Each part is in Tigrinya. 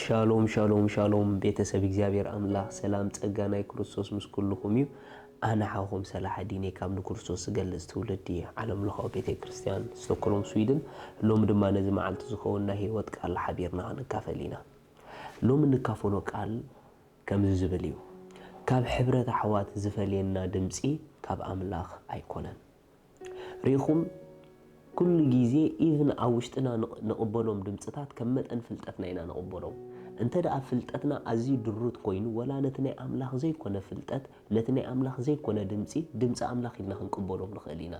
ሻሎም ሻሎም ሻሎም፣ ቤተሰብ እግዚኣብሔር ኣምላኽ፣ ሰላም ጸጋ ናይ ክርስቶስ ምስ ኩልኹም እዩ። ኣነ ሓውኹም ሰላሐዲን እየ ካብ ንክርስቶስ ዝገልጽ ትውልዲ ዓለም ለኻዊ ቤተ ክርስቲያን ስቶክሆልም ስዊድን። ሎሚ ድማ ነዚ መዓልቲ ዝኸውን ናይ ህይወት ቃል ሓቢርና ክንካፈል ኢና። ሎሚ እንካፈሎ ቃል ከምዚ ዝብል እዩ። ካብ ሕብረት ኣሕዋት ዝፈልየና ድምጺ ካብ ኣምላኽ ኣይኮነን። ርኢኹም፣ ኩሉ ግዜ ኢቭን ኣብ ውሽጥና ንቕ- ንቕበሎም ድምፅታት ከም መጠን ፍልጠትና ኢና ንቕበሎም። እንተ ደኣ ፍልጠትና ኣዝዩ ድሩት ኮይኑ፣ ወላ ነቲ ናይ ኣምላኽ ዘይኮነ ፍልጠት፣ ነቲ ናይ ኣምላኽ ዘይኮነ ድምፂ፣ ድምፂ ኣምላኽ ኢልና ክንቅበሎም ንኽእል ኢና።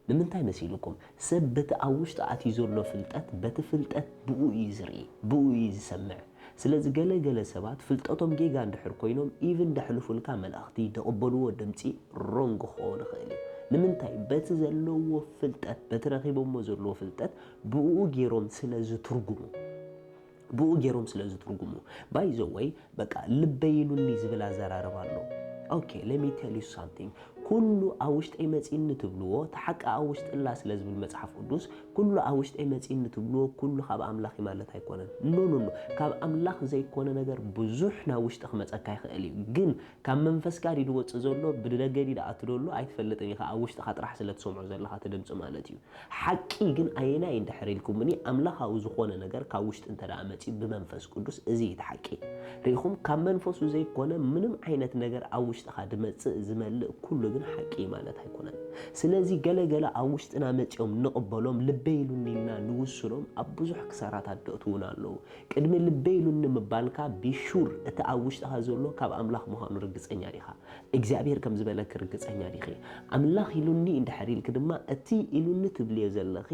ንምንታይ መሲልኩም? ሰብ በቲ ኣብ ውሽጡ ኣትዩ ዘሎ ፍልጠት፣ በቲ ፍልጠት ብኡ እዩ ዝርኢ፣ ብኡ እዩ ዝሰምዕ። ስለዚ ገለ ገለ ሰባት ፍልጠቶም ጌጋ እንድሕር ኮይኖም፣ ኢቭን ደሕልፉልካ መልእኽቲ፣ ደቕበልዎ ድምፂ ሮንግ ክኸውን ይኽእል እዩ። ንምንታይ? በቲ ዘለዎ ፍልጠት፣ በቲ ረኺቦሞ ዘለዎ ፍልጠት ብኡ ገይሮም ስለ ዝትርጉሙ፣ ብኡ ገይሮም ስለ ዝትርጉሙ። ባይ ዘ ወይ፣ በቃ ልበይ ኢሉኒ ዝብል ኣዘራርባ ኣሎ። ኦኬ፣ let me tell you something። ኩሉ ኣብ ውሽጠይ መፂኒ ትብልዎ፣ እቲ ሓቂ ኣብ ውሽጢ ኣላ ስለ ዝብል መፅሓፍ ቅዱስ፣ ኩሉ ኣብ ውሽጠይ መፂኒ ትብልዎ ኩሉ ካብ ኣምላኽ እዩ ማለት ኣይኮነን። ኖ፣ ኖ፣ ኖ። ካብ ኣምላኽ ዘይኮነ ነገር ብዙሕ ናብ ውሽጢ ክመፀካ ይኽእል እዩ። ግን ካብ መንፈስካ ድዩ ዝወፅእ ዘሎ፣ ብደገ ድዩ ዝኣቱ ዘሎ ኣይትፈልጥን ኢኻ። ኣብ ውሽጥኻ ጥራሕ ስለ ትሰምዖ ዘለኻ እቲ ድምፂ ማለት እዩ። ሓቂ ግን ኣየናይ እንድሕር ኢልኩምኒ፣ ኣምላኻዊ ዝኾነ ነገር ካብ ውሽጢ እንተ ደኣ መፂኡ ብመንፈስ ቅዱስ፣ እዚ እዩ እቲ ሓቂ። ርኢኹም፣ ካብ መንፈሱ ዘይኮነ ምንም ዓይነት ነገር ኣብ ውሽጥኻ ድመጽእ ዝመልእ ኩሉ ግን ሓቂ እዩ ማለት ኣይኮነን። ስለዚ ገለ ገለ ኣብ ውሽጥና መጺኦም ንቕበሎም፣ ልበይ ኢሉኒ ኢልና ንውስኖም ኣብ ብዙሕ ክሳራታት ደእትዉና ኣለዉ። ቅድሚ ልበይ ኢሉኒ ምባልካ ቢሹር እቲ ኣብ ውሽጥኻ ዘሎ ካብ ኣምላኽ ምዃኑ ርግጸኛ ዲኻ? እግዚኣብሔር ከም ዝበለኪ ርግጸኛ ዲኺ? ኣምላኽ ኢሉኒ እንድሕር ኢልኪ ድማ እቲ ኢሉኒ ትብልዮ ዘለኺ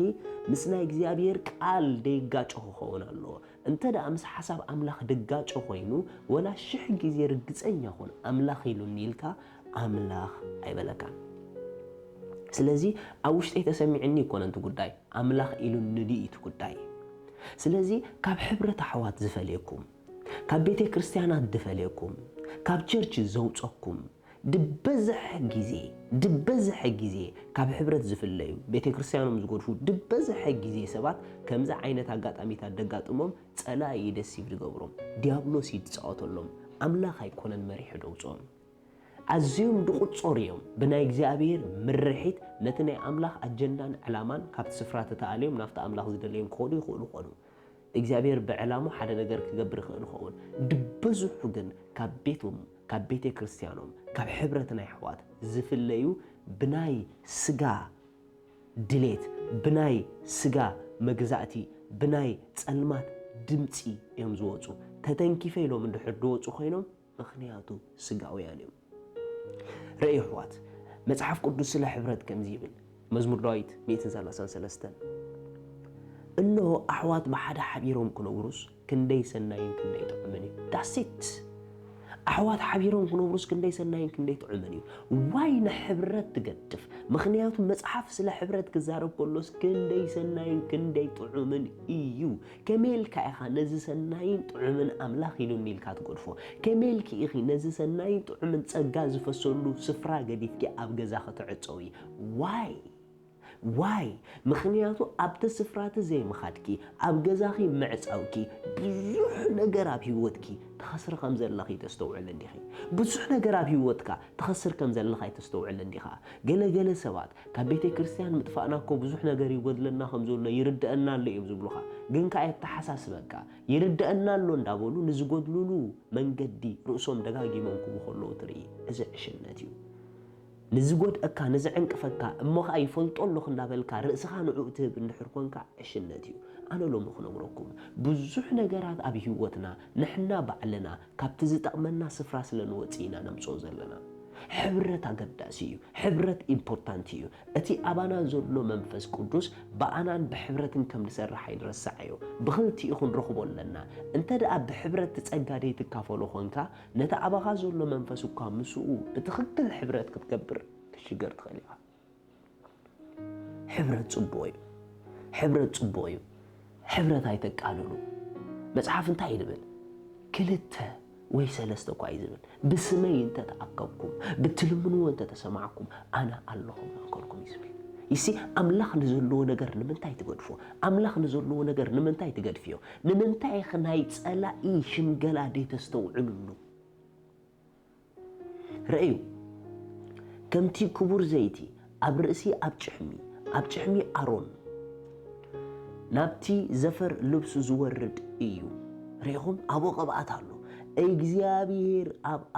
ምስ ናይ እግዚኣብሔር ቃል ደይጋጮ ክኸውን ኣለዎ። እንተ ደኣ ምስ ሓሳብ ኣምላኽ ድጋጮ ኮይኑ፣ ወላ ሽሕ ግዜ ርግጸኛ ኩን፣ ኣምላኽ ኢሉኒ ኢልካ ኣምላኽ ኣይበለካን። ስለዚ ኣብ ውሽጠይ ተሰሚዕኒ ይኮነን እቲ ጉዳይ፣ ኣምላኽ ኢሉኒ ድዩ እቲ ጉዳይ። ስለዚ ካብ ሕብረት ኣሕዋት ዝፈልየኩም፣ ካብ ቤተ ክርስቲያናት ዝፈልየኩም፣ ካብ ቸርች ዘውጸኩም፣ ድበዝሐ ግዜ፣ ድበዝሐ ግዜ ካብ ሕብረት ዝፍለዩ፣ ቤተ ክርስቲያኖም ዝጎድፉ፣ ድበዝሐ ግዜ ሰባት ከምዚ ዓይነት ኣጋጣሚታት ደጋጥሞም ጸላኢ እዩ ደሲቭ ዝገብሮም፣ ዲያብሎስ እዩ ዝጻወተሎም፣ ኣምላኽ ኣይኮነን መሪሑ ደውጽኦም። ኣዝዮም ድቑጾር እዮም ብናይ እግዚኣብሔር ምርሒት ነቲ ናይ ኣምላኽ ኣጀንዳን ዕላማን ካብቲ ስፍራ ተተኣልዮም ናብቲ ኣምላኽ ዝደለዮም ክኸዱ ይኽእሉ ይኾኑ። እግዚኣብሔር ብዕላሙ ሓደ ነገር ክገብር ይኽእል ይኸውን። ድበዝሑ ግን ካብ ቤቶም፣ ካብ ቤተ ክርስቲያኖም፣ ካብ ሕብረት ናይ ኣሕዋት ዝፍለዩ ብናይ ስጋ ድሌት፣ ብናይ ስጋ መግዛእቲ፣ ብናይ ጸልማት ድምጺ እዮም ዝወጹ። ተተንኪፈ ኢሎም እንድሕር ድወጹ ኮይኖም፣ ምኽንያቱ ስጋውያን እዮም። ርእዩ ኣሕዋት፣ መጽሓፍ ቅዱስ ስለ ሕብረት ከምዚ ይብል፣ መዝሙር ዳዊት ሚእትን ሰላሳን ሰለስተን፣ "እንሆ ኣሕዋት ብሓደ ሓቢሮም ክነብሩስ ክንደይ ሰናይን ክንደይ ጥዑምን እዩ." That's it። ኣሕዋት ሓቢሮም ክነብሩስ ክንደይ ሰናይን ክንደይ ጥዑምን እዩ። ዋይ ንሕብረት ትገድፍ? ምኽንያቱ መጽሓፍ ስለ ሕብረት ክዛረብ ከሎስ ክንደይ ሰናይን ክንደይ ጥዑምን እዩ። ከመይ ኢልካ ኢኻ ነዚ ሰናይን ጥዑምን ኣምላኽ ኢሉኒ ኢልካ ትገድፎ? ከመይ ኢልኪ ኢኺ ነዚ ሰናይን ጥዑምን ጸጋ ዝፈሰሉ ስፍራ ገዲፍኪ ኣብ ገዛ ከተዕጸዊ? ዋይ? ዋይ? ምኽንያቱ ኣብቲ ስፍራ እቲ ዘይምኻድኪ፣ ኣብ ገዛኺ ምዕጻውኪ፣ ብዙሕ ነገር ኣብ ህይወትኪ ትኸስሪ ከም ዘለኺ ተስተውዕሊ እንዲኺ። ብዙሕ ነገር ኣብ ህይወትካ ትኸስር ከም ዘለኻ ኣይተስተውዕልን ዲኻ? ገለ ገለ ሰባት ካብ ቤተ ክርስቲያን ምጥፋእና እኮ ብዙሕ ነገር ይጎድለና ከም ዘሎ ይርድአና ኣሎ እዮም ዝብሉኻ። ግን ከኣ የተሓሳስበካ፣ ይርድአና ኣሎ እንዳበሉ ንዝጎድሉሉ መንገዲ ርእሶም ደጋጊሞም ክቡ ከለዉ ትርኢ። እዚ ዕሽነት እዩ። ንዝጎድአካ፣ ንዝዕንቅፈካ፣ እሞ ኸኣ ይፈልጦ ኣለኹ እንዳበልካ ርእስኻ ንዕኡ ትህብ እንድሕር ኮንካ ዕሽነት እዩ። ኣነ ሎሚ ክነግረኩም፣ ብዙሕ ነገራት ኣብ ህይወትና ንሕና ባዕልና ካብቲ ዝጠቕመና ስፍራ ስለ ንወጽእ ኢና ነምጽኦ ዘለና። ሕብረት ኣገዳሲ እዩ። ሕብረት ኢምፖርታንት እዩ። እቲ ኣባና ዘሎ መንፈስ ቅዱስ ብኣናን ብሕብረትን ከም ዝሰርሕ ኣይንረስዓዮ። ብኽልቲኡ ክንረኽቦ ኣለና። እንተ ደኣ ብሕብረት እቲ ጸጋ ዘይትካፈሎ ኾንካ፣ ነቲ ኣባኻ ዘሎ መንፈስ እኳ ምስኡ ብትኽክል ሕብረት ክትገብር ክትሽገር ትኽእል ኢኻ። ሕብረት ጽቡቕ እዩ። ሕብረት ጽቡቕ እዩ። ሕብረት ኣይተቃልሉ። መጽሓፍ እንታይ እዩ ዝብል? ክልተ ወይ ሰለስተ እኳ እዩ ዝብል። ብስመይ እንተ ተኣከብኩም፣ ብትልምንዎ እንተ ተሰማዕኩም፣ ኣነ ኣለኹም ማእከልኩም እዩ ዝብል። ይሲ ኣምላኽ ንዘለዎ ነገር ንምንታይ ትገድፎ? ኣምላኽ ንዘለዎ ነገር ንምንታይ ትገድፍዮ? ንምንታይ ኢኺ ናይ ጸላኢ ሽምገላ ደይተስተውዕልሉ? ርእዩ፣ ከምቲ ክቡር ዘይቲ ኣብ ርእሲ ኣብ ጭሕሚ ኣብ ጭሕሚ ኣሮን ናብቲ ዘፈር ልብሱ ዝወርድ እዩ። ርኢኹም፣ ኣብኡ ቅብኣት ኣሎ። እግዚኣብሔር ኣብኣ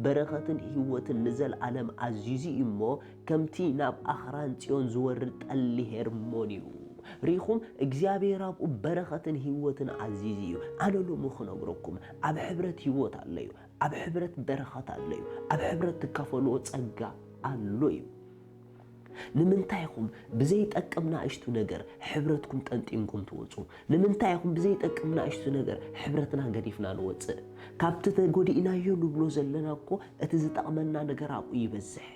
በረኸትን ህይወትን ንዘለኣለም ኣዚዙ እዩ እሞ፣ ከምቲ ናብ ኣኽራን ጽዮን ዝወርድ ጠሊ ሄርሞን እዩ። ርኢኹም፣ እግዚኣብሔር ኣብኡ በረኸትን ህይወትን ኣዚዙ እዩ። ኣነ ሎሚ ክነግረኩም፣ ኣብ ሕብረት ህይወት ኣሎ እዩ። ኣብ ሕብረት በረኸት ኣሎ እዩ። ኣብ ሕብረት ትካፈልዎ ጸጋ ኣሎ እዩ። ንምንታይ ኢኹም ብዘይጠቅም ንኣሽቱ ነገር ሕብረትኩም ጠንጢንኩም ትወጹ? ንምንታይ ኢኹም ብዘይጠቅም ንኣሽቱ ነገር ሕብረትና ገዲፍና ንወጽእ? ካብቲ ተጎዲእናዮ ንብሎ ዘለና እኮ እቲ ዝጠቕመና ነገር ኣብኡ ይበዝሕ።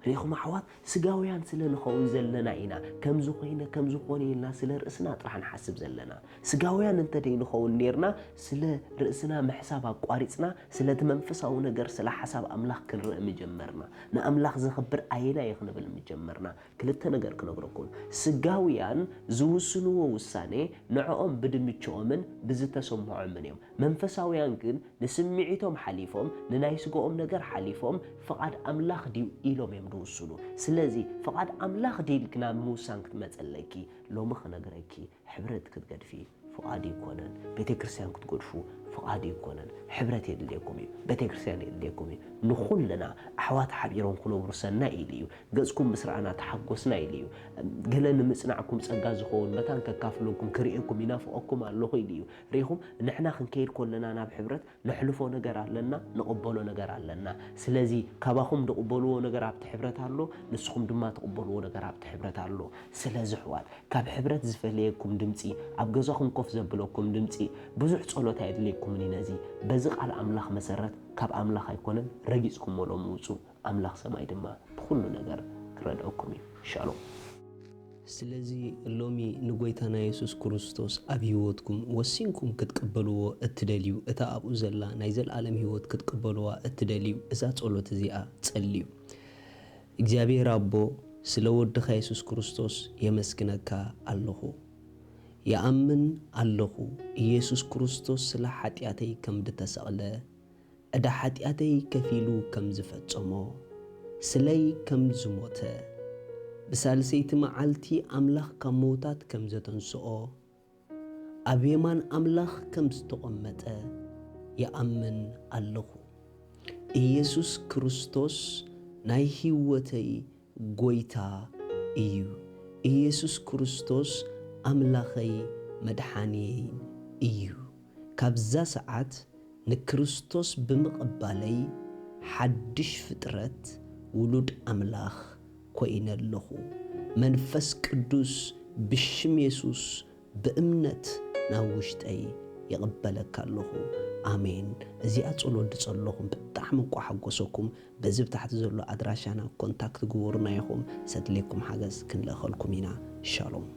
ርኢኹም ኣሕዋት፣ ስጋውያን ስለ ንኸውን ዘለና ኢና ከምዚ ኮይነ ከምዚ ኮነ ኢልና ስለ ርእስና ጥራሕ ንሓስብ ዘለና። ስጋውያን እንተ ደይንኸውን ኔርና፣ ስለ ርእስና ምሕሳብ ኣቋሪጽና፣ ስለቲ መንፈሳዊ ነገር፣ ስለ ሓሳብ ኣምላኽ ክንርኢ ምጀመርና። ንኣምላኽ ዘኽብር ኣየናይ እዩ ክንብል ምጀመርና። ክልተ ነገር ክነግረኩም። ስጋውያን ዝውስንዎ ውሳኔ ንዕኦም ብድምችኦምን ብዝተሰምዖምን እዮም። መንፈሳውያን ግን ንስምዒቶም ሓሊፎም፣ ንናይ ስጋኦም ነገር ሓሊፎም፣ ፍቓድ ኣምላኽ ድዩ ኢሎም እዮም ዝውስኑ። ስለዚ ፍቓድ ኣምላኽ ድዩ ኢልኪ ናብ ምውሳን ክትመጸለኪ፣ ሎሚ ክነግረኪ፣ ሕብረት ክትገድፊ ፍቓድ ይኮነን። ቤተ ክርስቲያን ክትገድፉ ፍቓድ ይኮነን። ሕብረት የድልየኩም እዩ። ቤተ ክርስቲያን የድልየኩም እዩ። ንኹልና ኣሕዋት ሓቢሮም ክነብሩ ሰናይ ኢሉ እዩ። ገጽኩም ምስ ረኣና ተሓጎስና ኢሉ እዩ። ገለ ንምጽናዕኩም ጸጋ ዝኸውን መታን ከካፍለኩም፣ ክርእየኩም ይናፍቐኩም ኣለኹ ኢሉ እዩ። ርኢኹም፣ ንሕና ክንከይድ ከለና ናብ ሕብረት ነሕልፎ ነገር ኣለና፣ ንቕበሎ ነገር ኣለና። ስለዚ ካባኹም ዝቕበልዎ ነገር ኣብቲ ሕብረት ኣሎ፣ ንስኹም ድማ ትቕበልዎ ነገር ኣብቲ ሕብረት ኣሎ። ስለዚ ኣሕዋት፣ ካብ ሕብረት ዝፈልየኩም ድምጺ፣ ኣብ ገዛኹም ኮፍ ዘብለኩም ድምጺ፣ ብዙሕ ጸሎት ኣየድልየኩምን እዩ። ነዚ በዚ ቃል ኣምላኽ መሰረት ካብ ኣምላኽ ኣይኮነን፣ ረጊጽኩሞ ሎሚ ውጹ። ኣምላኽ ሰማይ ድማ ብኹሉ ነገር ክረድአኩም እዩ። ሻሎም። ስለዚ ሎሚ ንጎይታና የሱስ ክርስቶስ ኣብ ህይወትኩም ወሲንኩም ክትቅበልዎ እትደልዩ፣ እታ ኣብኡ ዘላ ናይ ዘለኣለም ህይወት ክትቅበልዋ እትደልዩ፣ እዛ ጸሎት እዚኣ ጸልዩ። እግዚኣብሔር ኣቦ፣ ስለ ወድኻ የሱስ ክርስቶስ የመስግነካ ኣለኹ። ይኣምን ኣለኹ፣ ኢየሱስ ክርስቶስ ስለ ሓጢኣተይ ከም ዝተሰቕለ፣ ዕዳ ሓጢኣተይ ከፊሉ ከም ዝፈጸሞ፣ ስለይ ከም ዝሞተ፣ ብሳልሰይቲ መዓልቲ ኣምላኽ ካብ ምዉታት ከም ዘተንስኦ፣ ኣብ የማን ኣምላኽ ከም ዝተቐመጠ ይኣምን ኣለኹ። ኢየሱስ ክርስቶስ ናይ ህይወተይ ጐይታ እዩ። ኢየሱስ ክርስቶስ ኣምላኸይ መድሓንየይን እዩ። ካብዛ ሰዓት ንክርስቶስ ብምቕባለይ ሓድሽ ፍጥረት፣ ውሉድ ኣምላኽ፣ ኮይነ ኣለኹ። መንፈስ ቅዱስ ብሽም የሱስ ብእምነት ናብ ውሽጠይ ይቕበለካ ኣለኹ። ኣሜን። እዚኣ ጸሎት ዝጸለኹም ብጣዕሚ እኳ ሓጎሰኩም፣ በዚ ብታሕቲ ዘሎ ኣድራሻና ኮንታክት ግበሩና ኢኹም። ዘድልየኩም ሓገዝ ክንልእኸልኩም ኢና። ሻሎም።